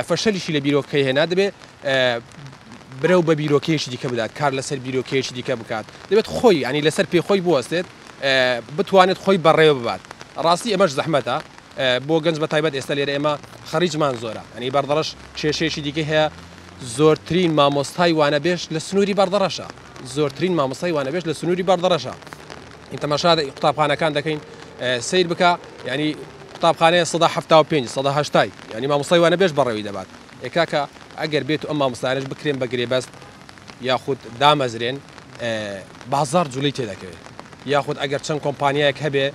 [SPEAKER 16] فەشەلیشی لە بیرۆکەکەی هێنا دەبێت برەو بە بیرۆکەیەکی دیکە بدات کار لەسەر بیرۆکەیەکی دیکە بکات دەبێت خۆی ینی لەسەر پێ خۆی بوەستێت بتوانێت خۆی بەڕێوە ببات ڕاستی ئەمەش زەحمەتە بۆ گەنج بە تایبەت ئێستا لێرە ئێمە خەڕیجمان زۆرە ئەنی بەردەڕەش کێشەیەکی دیکەی هەیە زۆرترین مامۆستای وانەبێژ لە سنووری بەردەڕەشە زۆرترین مامۆستای وانەبێژ لە سنووری بەردەڕەشە این تەماشا قوتابخانەکان دەکەین سیر بکە ینی قوتابخانەیە 1970 1970 ینی مامۆستای وانەبێژ بەڕێوی دەبات ئێکاکە ئەگەر بێت ئەم مامۆستایانەش بکرێن بە گرێبەست یاخود دامەزرێن بازاڕ جوڵەی تێدەکەوێت یاخود ئەگەر چەند کۆمپانیایەک هەبێ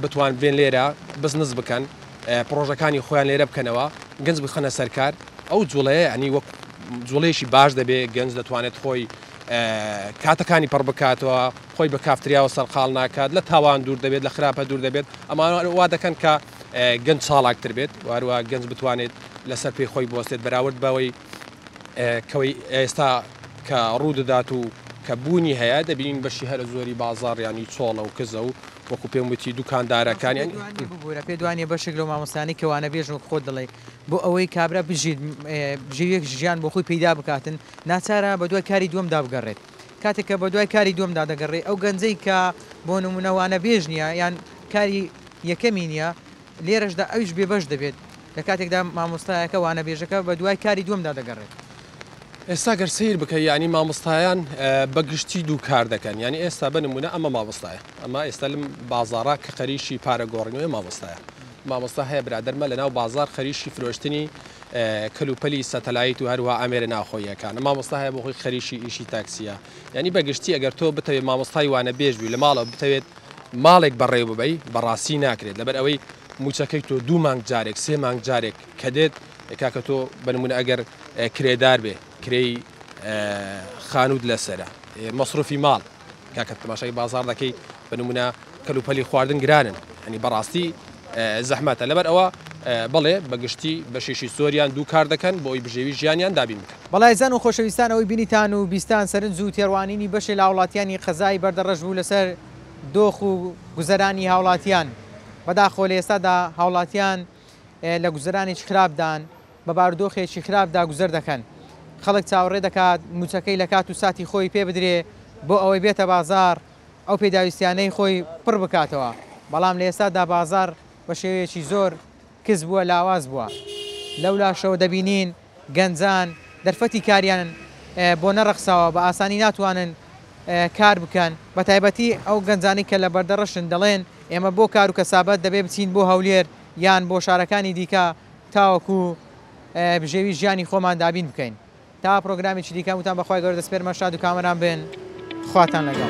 [SPEAKER 16] بتوان بێن لێرە بزنس بکەن پڕۆژەکانی خۆیان لێرە بکەنەوە گەنج بخەنە سەرکار ئەو جوڵەیە ینی وەک جوڵەیەکی باش دەبێ گەنج دەتوانێت خۆی کاتەکانی پڕ بکاتەوە خۆی بە کافتریاوە سەرقاڵ ناکات لە تاوان دوور دەبێت لە خراپە دوور دەبێت ئەمانە وا دەکەن کە گەنج چاڵاکتر بێت واروە گەنج بتوانێت لەسەر پێی خۆی بوەستێت بەراورد بەوەی کەوەی ئێستا کە ڕوو دەدات و کە بوونی هەیە دەبینین بەشی هەرە زۆری بازاڕ یانی چۆڵە و کزە و وەکو پێم وتی دوکاندارەکان یانی.
[SPEAKER 1] ببورە پێت وانیە بەشێک لەو مامۆستایانەی کە وانەبێژن وەک خۆت دەڵێی بۆ ئەوەی کابرا بژیت بژێویەک ژیان بۆ خۆی پەیدا بکاتن ناچارە بەدوای کاری دووەمدا بگەڕێت کاتێک کە بەدوای کاری دووەمدا دەگەڕێ ئەو گەنجەی کە بۆ نمونە وانەبێژ نیە یان کاری یەکەمی نیە لێرەشدا ئەویش بێبەش دەبێت، لە کاتێکدا مامۆستایەکە، وانەبێژەکە، بە دوای کاری دووەمدا دەگەڕێت.
[SPEAKER 16] ئێستا گەر سەیر بکەی یانی مامۆستایان بە گشتی دوو کار دەکەن یانی ئێستا بە نمونە ئەمە مامۆستایە ئەمە ئێستا لەم بازاڕە کە خەریکی پارە گۆڕینەوەی مامۆستایە. مامۆستا هەیە برادەرمە لەناو بازاڕ خەریکی فرۆشتنی کەلوپەلی سەتەلایت و هەروەها ئامێرە ناوخۆییەکانە، مامۆستا هەیە بۆ خۆی خەریکی ئیشی تاکسییە، یانی بە گشتی ئەگەر تۆ بتەوێت مامۆستای وانەبێژ بی و لە ماڵەوە بتەوێت ماڵێک بەڕێوە ببەی بەڕاستی ناکرێت لەبەر ئەوەی مووچەکەی تۆ دوو مانگ جارێک سێ مانگ جارێک کە دێت کاکە تۆ بە نموونە ئەگەر کرێدار بێ کرێی خانووت لەسەرە مەسروفی ماڵ کاکە تەماشای بازاڕ دەکەی بە نمونە کەلوپەلی خواردن گرانن ئەنی بەڕاستی زەحمەتە لەبەر ئەوە بەڵێ بەگشتی بەشێکی زۆریان دوو کار دەکەن بۆ ئەوی بژێوی ژیانیان دابین بکەن.
[SPEAKER 1] بەڵێ ئازیزان و خۆشەویستان ئەوەی بینیتان و بیستان سەرنج و تێڕوانینی بەشێ لە هاوڵاتیانی قەزای بەردەڕەش بوو لەسەر دۆخ و گوزەرانی هاوڵاتیان بەداخەوە لە ئێستادا هاوڵاتیان لە گوزەرانێکی خراپدان بە بارودۆخێکی خراپدا گوزەر دەکەن. خەڵک چاوەڕێ دەکات مووچەکەی لە کات و ساتی خۆی پێ بدرێ بۆ ئەوەی بێتە بازاڕ ئەو پێداویستیانەی خۆی پڕ بکاتەوە، بەڵام لە ئێستادا بازاڕ بە شێوەیەکی زۆر کز بووە لاواز بووە. لەولاشەوە دەبینین گەنجان دەرفەتی کاریان بۆ نەڕەخساوە بە ئاسانی ناتوانن کار بکەن، بەتایبەتی ئەو گەنجانەی کە لە بەردەڕەشن دەڵێن ئێمە بۆ کار و کەسابەت دەبێ بچین بۆ هەولێر یان بۆ شارەکانی دیکە تاوەکو بژێوی ژیانی خۆمان دابین بکەین. تا پرۆگرامێکی دیکە هەمووتان بەخوای گەورە دەسپێرمە شاد و کامەران بن. خواتان لەگەڵ.